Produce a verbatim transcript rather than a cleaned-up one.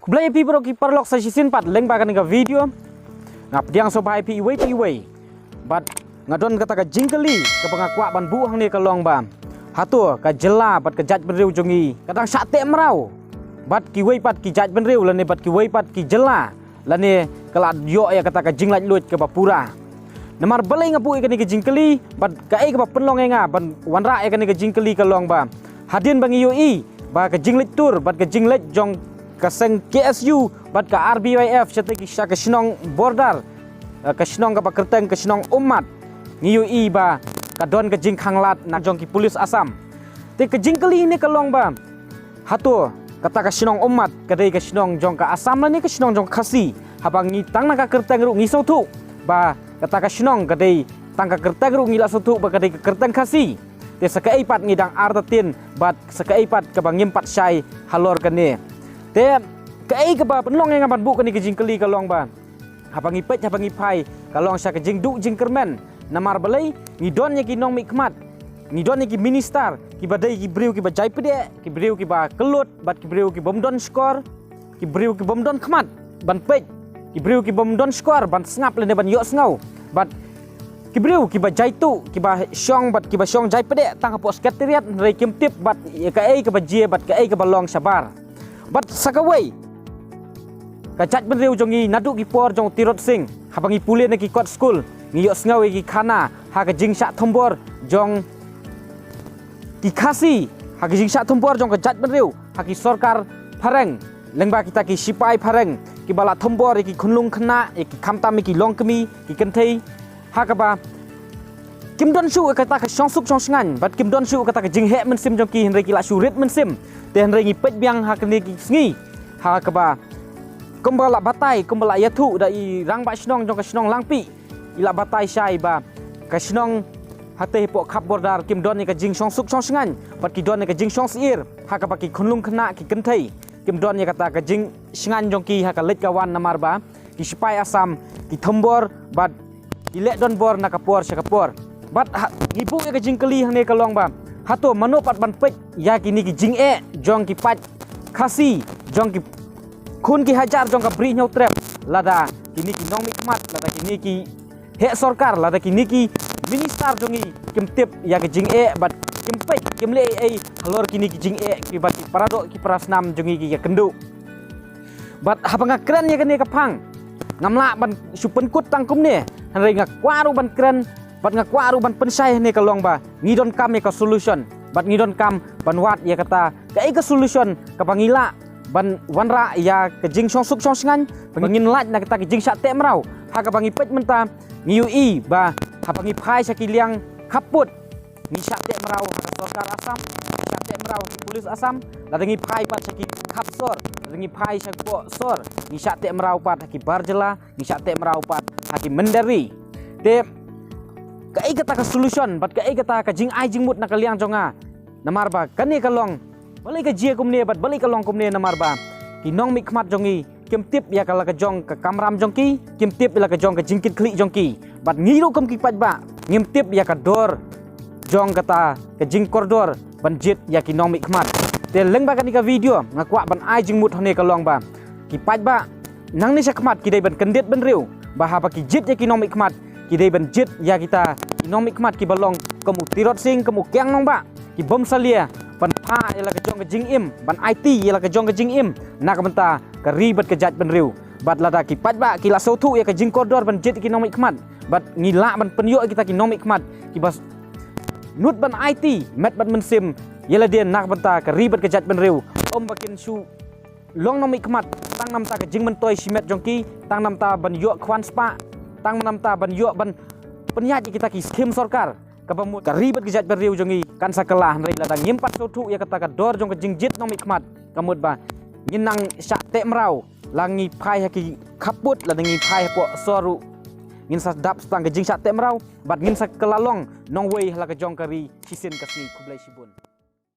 Khublei ïa phi baroh ki paralok sa shisien pat lyngba kane ka video. Nga pdiang sngewbha ïa phi iwei pa iwei. Bad nga don kata ka jingkylli kaba nga kwah ban buh hangne ka long ba, hato ka jylla bad ka jaitbynriew jong ngi ka dang shah teh mraw bad kiwei pat ki jaitbynriew lane bad kiwei pat ki jylla, lane ka la ïoh ïa kata ka jinglaitluid kaba pura? Namar balei nga buh ïa kane ka jingkylli bad kaei kaba pynlong ïa nga ban wanrah ïa kane ka jingkylli ka long ba, hadien ba ngi ïohi ba ka jingleit tur bad ka jingleit jong ka seng K S U bad ka R B Y F shatei ki sha ka shnong border, eh, ka shnong kaba kyrteng ka shnong Ummat, ngi ïohi ba ka don ka jingkhanglad na jong ki pulit Assam. Te ka jingkylli ne ka long ba, hato kata ka shnong Ummat ka dei ka shnong jong ka Assam lane ka shnong jong ka Khasi? Haba ngi tang na ka kyrteng ruh ngi sngewthuh ba kata ka shnong ka dei, tang ka kyrteng ruh ngi la sngewthuh ba ka dei ka kyrteng Khasi. Te sa kaei pat ngi dang artatien bad sa kaei pat kaba ngim pat shai halor kane? Te kaei kaba pynlong ïa nga ban buh kane ka jingkylli ka long ba, haba ngi peit haba ngi phai ka long sha ka jingduh jingkyrmen. Namar balei? Ngi don ïa ki nongmihkhmat, ngi don ïa ki minister kiba dei ki briew kiba jaipdeh, ki briew kiba kyllut bad ki briew ki bym don shkor, ki briew ki bym don khmat ban peit, ki briew ki bym don shkor ban sngap lane ban ïohsngew, bad ki briew kiba jaituh, kiba shong bad kiba shong jaipdeh tang hapoh secretariat, hynrei kim tip bad ïa kaei kaba jia bad kaei kaba long shabar. Bad sa kawei, ka jaitbynriew jong ngi naduh ki por jong u Tirot Sing, haba ngi pule na ki kot skul, ngi ïohsngew ïa ki khana ha ka jingshah thombor jong ki Khasi, ha ka jingshah thombor jong ka jaitbynriew ha ki sorkar phareng, lyngba kita ki sipai phareng kiba la thombor ïa ki khunlung khynnah, ïa ki, khamtam ïa ki longkmie, ki kynthei, ha kaba kim don shuh kata ka shongsuk shongshngaiñ bad kim don shuh kata ka jingheh mynsiem jong ki, hynrei ki la shu rit mynsiem. Te hynrei ngi peit biang ha kine ki sngi ha kaba kumba la batai, kumba la ïathuh da i rangbah shnong jong ka shnong Langpih, i la batai shai ba ka shnong hatei hapoh khap border kim don ïa ka jingshongsuk shongshngaiñ bad ki don ïa ka jingshongsyier, ha kaba ki khunlung khynnah, ki kynthei, kim don ïa kata ka jingshngaiñ jong ki ha ka leit ka wan, namar ba ki sipai Assam ki thombor bad ki leh donbor na ka por sha ka por. Bad ha, ngi buh ïa ka jingkylli hangne ka long ba, hato mano pat ban peit ïa kine ki jingeh jong ki paid Khasi, jong ki khun ki hajar jong ka Bri Hynñiewtrep, lada kine ki nongmihkhmat, lada kine ki heh sorkar, lada kine ki minister jong ngi kim tip ïa ka jingeh bad kim peit, kim leh ei ei halor kine ki jingeh kiba ki paradoh ki parasnam jong ngi ki ïakynduh? Bad haba nga kren ïa kane ka phang, ngam lah ban shu pynkut tang kumne, hynrei nga kwah ruh ban kren bad nga kwah ruh ban pynshai hangne ka long ba, ngi donkam ïa ka solution bad ngi donkam ban wad ïa kata kaei ka solution kaba ngi lah ban wanrah ïa ka jingshongsuk shongshngaiñ, ba ngin lait na kata ka jingshah teh mraw. Ha kaba ngi peit mynta, ngi ïohi ba haba ngi phai sha ki liang khappud, ngi shah teh mraw ha ka sorkar Assam, ngi shah teh mraw ha ki pulit Assam, lada ngi phai pat sha ki khap sor, lada ngi phai sha ki pohsor, ngi shah teh mraw pat ha ki bar jylla, ngi shah teh mraw pat ha ki mynder ri. Te kaei kata ka solution bad kaei kata ka jingai jingmut na ka liang jong nga? Namar ba kane ka long, balei ka jia kumne bad balei ka long kumne? Namar ba ki nongmihkhmat jong ngi kim tip ïa ka la ka jong ka kamram jong ki, kim tip ïa la ka jong ka jingkitkhlieh jong ki. Bad ngi ruh kum ki paidbah ngim tip ïa ka dor jong kata ka jingkordor ban jied ïa ki nongmihkhmat. Te lyngba kane ka video nga kwah ban ai jingmut hangne ka long ba, ki paidbah nangne shakhmat ki dei ban kyndit bynriew ba haba ki jied ïa ki nongmihkhmat, ki dei ban jied ïa kita ki nongmihkhmat kiba long kum u Tirot Sing, kum u Kiang Nangbah, ki bym salia ban phah ïa la ka jong ka jingim, ban aiti ïa la ka jong ka jingim na ka bynta ka ri bad ka jaitbynriew. Bad lada ki paidbah ki la sngewthuh ïa ka jingkordor ban jied ïa ki nongmihkhmat, bad ngi lah ban pynïoh ïa kita ki nongmihkhmat kiba s-, nud ban aiti met bad mynsiem ïa lade na ka bynta ka ri bad ka jaitbynriew, ym ba kin shu long nongmihkhmat tang namar ka jingmyntoi shimet jong ki, tang namar ban ïoh khwan spah, tang namar ban ïoh ban pynïaid ïa kita ki skhim sorkar, kaba mut ka ri bad ka jaitbynriew jong ngi kan sa kylla. Hynrei lada ngim pat sngewthuh ïa kata ka dor jong ka jingjied nongmihkhmat, ka mut ba ngin nang shah teh mraw, la ngi phai ha ki khappud, lada ngi phai ha pohsor ruh, ngin sa dap tang ka jingshah teh mraw bad ngin sa kylla long nongwei ha la ka jong ka ri shisien ka sngi. Khublei shibun.